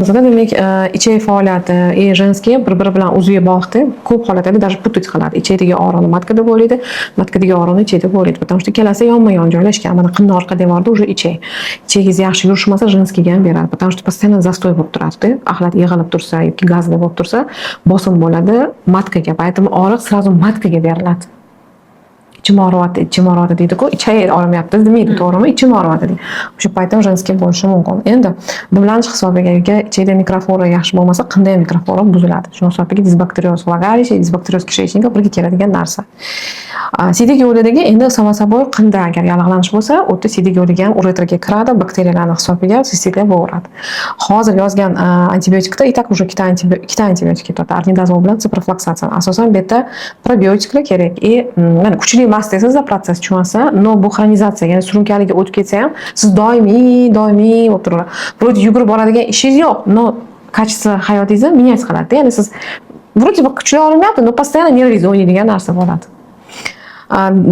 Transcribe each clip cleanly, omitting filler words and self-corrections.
Bizada, demak, ichak faoliyati и женский bir biri bilan uzviy bog'liqda. Ko'p holatlarda даже путать qiladi. Ichakdagi og'riqni матка deb o'ylaydi, матка dagi og'riqni ichak deb o'ylaydi. Потому что ikkalasi yonma-yon joylashgan. Mana qinni orqa devorida уже ichak. Ichagingiz yaxshi yurishmasa, женский ga ham beradi. Потому что постоянно застой bo'lib turadi. Axlat yig'ilib tursa yoki gazli bo'lib tursa, bosim bo'ladi матка ga. Поэтому og'riq сразу матка ga beriladi. Ichim og'riyapti, ichim og'riyapti deydi-ku, ichak og'rimayapti demaydi, to'g'rimi? Ichim og'riyapti deydi. O'sha paytda ham женский bo'lishi mumkin. Endi dimlanish hisobiga yoki ichakda mikroflora yaxshi bo'lmasa, qinda ham mikroflora buziladi. Shuni hisobiga дисбактериоз влагалища, дисбактериоз кишечника birga keladigan narsa. Siydik yo'lidagi endi, само собой, qinda agar yallig'lanish bo'lsa, u yerda siydik yo'liga ham, uretraga kiradi, bakteriyalarni hisobiga sistitlar bo'laveradi. Hozir yozgan antibiotikda и так уже ikkita antibiotik ketyapti. Ornidazol bilan siprofloksasin. Asosan bu yerda probiotiklar kerak. И mana kuchli emas desangiz protsess tushunsa, но bu xronizatsiya, ya'ni surunkaliga o'tib ketsa ham, siz doimiy, doimiy bo'lib turaveradi. Вроде yugurib boradigan ishingiz yo'q, но качество hayotingizni менять qiladi. Ya'ni siz вроде бы kuchli og'rimayapti, но постоянно nervingiz o'ynaydigan narsa bo'ladi.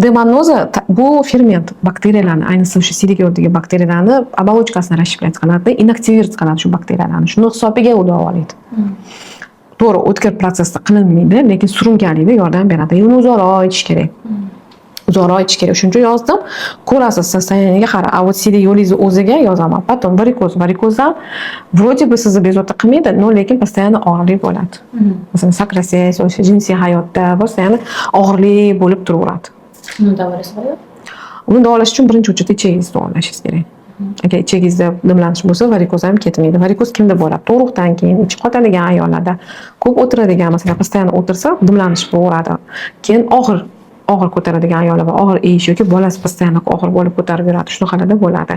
D-mannoza bu ferment, bakteriyalarni, ayniqsa o'sha siydik yo'lidagi bakteriyalarni оболочка sini расщеплять qiladi, инактивировать qiladi shu bakteriyalarni. Shuni hisobiga u davolaydi. To'g'ri, o'tkir protsessda qilinmaydi, lekin surunkalikda yordam beradi. Uni uzoqroq ichish kerak. Uzoqroq ichish kerak. Shuning uchun yozdim. Ko'rasiz, состояние ga qarab. А вот siydik yo'lingizni o'ziga yozaman. Потом varikoz. Varikoz ham вроде бы sizni bezovta qilmaydi, но lekin постоянно og'irlik bo'ladi. Masalan, sakrasangiz, o'sha jinsiy hayotda постоянно og'irlik bo'lib turaveradi. Uni davolasa bo'ladi? Uni davolash uchun birinchi o'rinda ichagingizni davolashingiz kerak. Agar ichagingizda dimlanish bo'lsa, varikoz ham ketmaydi. Varikoz kimda bo'ladi? Tug'ruqdan keyin ichi qotadigan ayollarda, ko'p o'tiradigan, masalan, постоянно o'tirsa, dimlanish bo'laveradi. Keyin og'ir og'ir ko'taradigan ayollar bor, og'ir ish yoki bolasi постоянно og'ir bo'lib ko'tarib yuradi. Shunaqalarda bo'ladi.